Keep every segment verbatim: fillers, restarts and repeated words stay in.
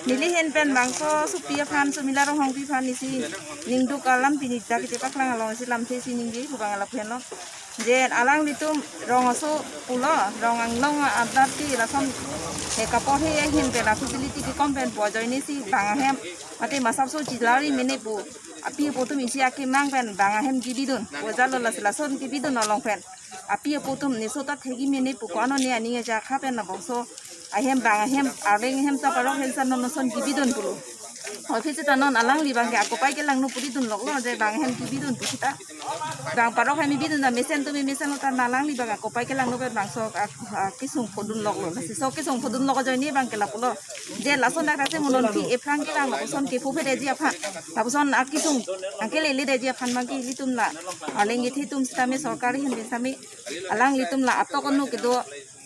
Neli ahin pen bangso sopi aphan, Sumila Ronghangpi aphan isi ningduk alam pini ta kiti paklang along isi lamthe isi ningje pu abang lapu henlo. Je alanglitum rong aso pulo, rong anglong adat ti lason, eh, kaporhe ahin pen availability kekom pen pu ajoine si bang ahem mate masapso chilari mene pu api apo atum isi akemang pen bang ahem kebidun pu ajatlo. Lasi lason kebidun along pen api apo atum neso ta thegi mene pu ko-an ne aning ajakha pen labangso ahem bang ahem areng ahem ta parok ahem sa non ason kebidun pulo. Hoi phit seta non alangli abangke akopai kelangno puri dunloklo je bang ahem kebidun pu seta. Bang parok ahem kebidun ta mesen atum mesen lo ta alangli abang akopai kelangno pen bangso ak-, akesung phodunloklo. Lasi so kesung phodunlok ajoine abangke lapulo. Je lason dak dak si mo non aphi aphrang kevang lapuson kepho phedeji aphan, lapuson akesung angke lele deji aphan abangke ilitum la arleng kethe atum sitame sorkar ahin pen sitame alanglitum la atok anu kedo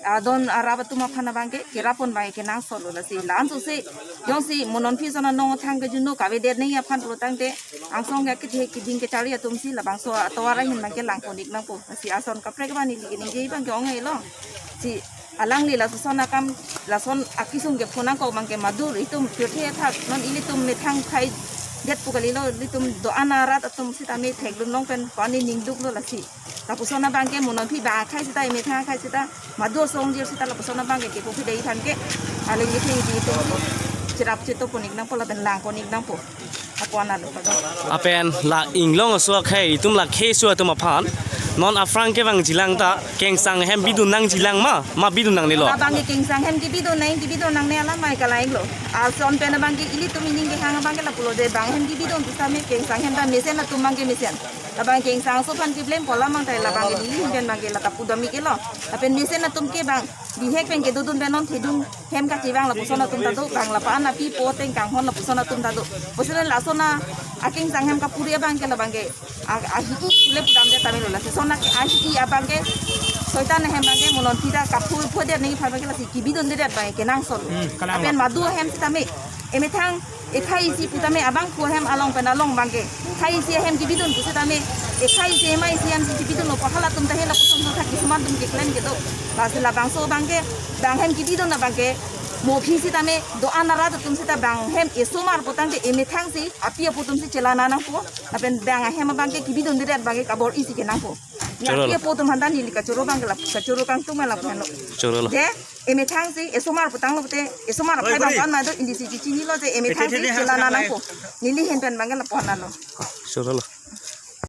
adon arap atum aphan abangke kerap pon abangke kenangsotlo. Lasi la-an sose jongsi mo non aphi ason anong athang kejuno kavedet nangji aphan pulo tangte angsong ke kethe keding kechari atum si labangso atovar ahin abangke langpon ik nangpo. Lasi ason kaprek abang neli keningje abangke ong-elo. Si alangli lason akam, lason akesung kepho nangkok abangke madur itum pirthe athak non ilitum methang khaidet pu kalilo, ilitum do-an arat atum sitame thekdun long pen pani ningduklo. Lasi lapuson abangke mo non aphi bang akhai seta, emethang akhai seta, madur songjir seta lapuson abangke kepho phidei thanke, ale yethe yethe itum cherap cheto pon ik nangpo lapen langpon ik nangpo. Apo analo. Lapen la inglong aso akhei itum la khei aso atum aphan non aphrang kevangjilang ta kengsang ahem bidun nangjilang ma, ma bidun nangnelo? Labangke kengsang ahem kebidun nang, kebidun nangne alam mai kalailo. Ason pen abangke ilitum ining kehang abangke lapulo je bang ahem kebidun pu sitame kengsang ahem ta mesen atum abangke mesen. Labang kengsang aso aphan keblem pu alam abang ta labangke neli ahin pen abangke la ta pudam ik-elo. Lapen mesen atum ke bang bihek pen kedodun pen non thedung hem kachevang lapuson atum ta do, bang lapu-an api apo ateng kanghon lapuson atum ta do. Pusi lason akengsang ahem kapuri abangke labangke a-, ahi-i le pudamde tame lo. Lasi lason a-, ahi-i abangke soitan ahem abangke mo non aphi ta kaphu phodet nangji aphan abangke lasi kebidundedet abangke kenangsot. Hmm, kalang. Lapen madu ahem sitame emethang ekhai isi putame abang phu ahem along pen along abangke khai isi ahem kebidun pu sitame ekhai isi ema isi ahem si kebidunlo pu halatum ta hela pusong ta kisuman atum keklem kedo. Lasi labangso abangke bang ahem kebidun abangke mo aphi sitame do-an arat atum seta bang ahem esomar pu tangte emethang si api apo atum si chelana nangpo. Lapen bang ahem abangke kebidundedet abangke kabor-i si kenangpo. Chorolo. Api apo atum aphan ta neli kachoro abangke la kachoro kangtung ma lapu henlo. Chorolo. Je emethang si esomar pu tanglo pute, esomar aphai bang ko-an ma do, indi si chichinilo je emethang si chelana nangpo. Neli ahin pen abangke lapu henlo. Chorolo.